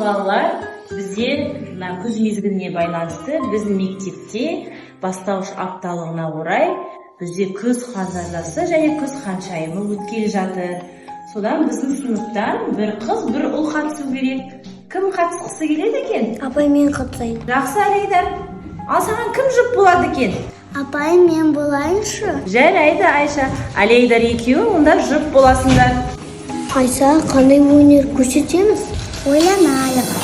Балалар, бізде мына күз мезгіліне байланысты біздің мектепте бастауыш апталығына орай бізде Күз ханзадасы және Күз ханшайымы өткелі жатыр. Содан біздің сыныптан бір қыз, бір ұл қатысу керек. Кім қатысқысы келеді екен? Апай, мен қатысайын. Жақсы, Алидар. Ал саған кім жұп болады екен? Апай, мен болайыншы. Жарайды, Айша. Алидар екеуің онда жұп боласыңдар. Айша, қандай өнер көрсетеміз? Ойланайық.